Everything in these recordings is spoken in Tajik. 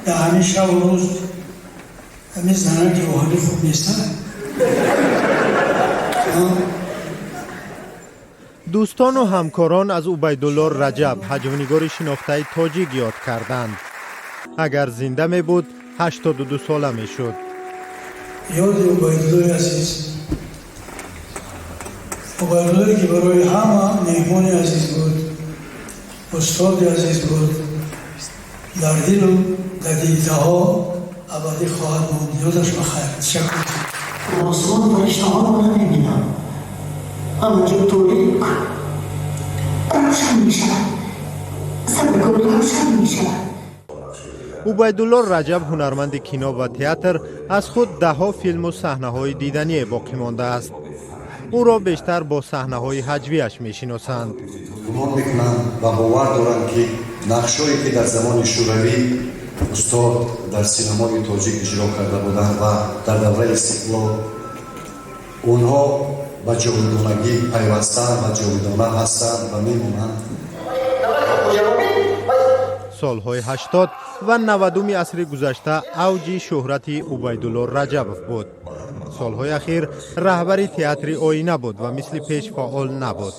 Дар ҳамин шабу рӯз ҳамин занаки оҳанӣ хуб нестанд. Дӯстону ҳамкорон аз Убайдулло Раҷаб, ҳаҷвнигори шинохтаи тоҷик, ёд карданд. Агар зинда мебуд, 82 сола мешуд. Ёди Убайдуллои азиз, Убайдуллое, ки барои ҳама меҳмони азиз буд, устоди азиз буд, дар дилу дар дидаҳо абадӣ хоҳад монд. Ёдаш ба хайр. Ташаккур. Осмон фариштаҳоро намебинам, ҳамаҷо торик, равшан мешавад. Сабр кун, равшан мешавад. Убайдулло Раҷаб, ҳунарманди кино ва театр, аз худ даҳҳо филму саҳнаҳои дидание боқӣ мондааст. Ӯро бештар бо саҳнаҳои ҳаҷвияш мешиносанд. Гумон мекунам ва бовар дорам, ки нақшҳое, ки дар замони Шӯравӣ устод дар синамои тоҷик иҷро карда буданд ва дар давраи истиқлол, онҳо ба ҷовидонагӣ пайвастаанд ва ҷовидона ҳастанд ва мемонанд. Солҳои 80 ва 90-уми асри гузашта авҷи шӯҳрати Убайдулло Раҷабов буд. Солҳои ахир раҳбари театри «Оина» буд ва мисли пеш фаъол набуд.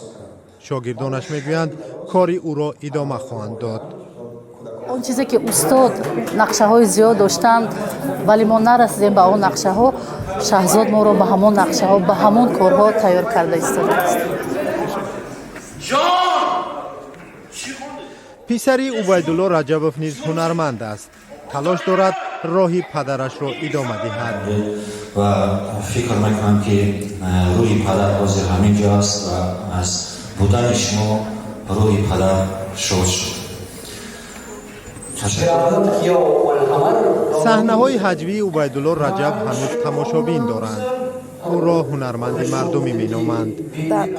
Шогирдонаш мегӯянд, кори ӯро идома хоҳанд дод. Он чизе, ки устод нақшаҳои зиёд доштанд, вале мо нарасидем ба он нақшаҳо, Шаҳзод моро ба ҳамон нақшаҳо, ба ҳамон корҳо тайёр карда истодааст. Ҷон! Писари Убайдулло Раҷабов низ ҳунарманд аст. Талош дорад роҳи падарашро идома диҳад. Ва фикр мекунам, ки рӯҳи падар ҳозир ҳамин ҷо аст ва аз будани шумо рӯҳи падар шод шуд. Саҳнаҳои ҳаҷвии Убайдулло Раҷаб ҳанӯз тамошобин доранд. Ӯро ҳунарманди мардумӣ меноманд.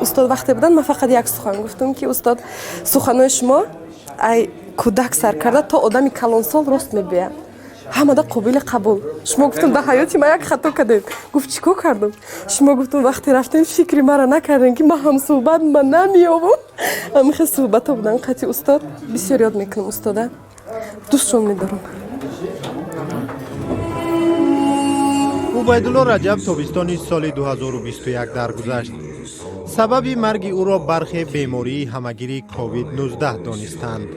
Устод вақте буданд, ман фақат як сухан гуфтам, ки устод, суханои шумо ай кӯдак сар карда то одами калонсол рост мебиёяд, ҳамада қобили қабул. Шумо, гуфтам, дар ҳаёти ман як хато кардем. Гуфт: «Чӣ кор кардам?» Шумо, гуфтам, вақте рафтем, фикри мара накардем, ки ман ҳамсӯҳбат ма намеёбам. Ҳамихел суҳбатҳо буданд қати устод. Бисёр ёд мекунам устода, дӯстшон медорам. Убайдулло Раҷаб тобистони соли 2021 даргузашт. Сабаби марги ӯро бархе бемории ҳамагири COVID-19 донистанд.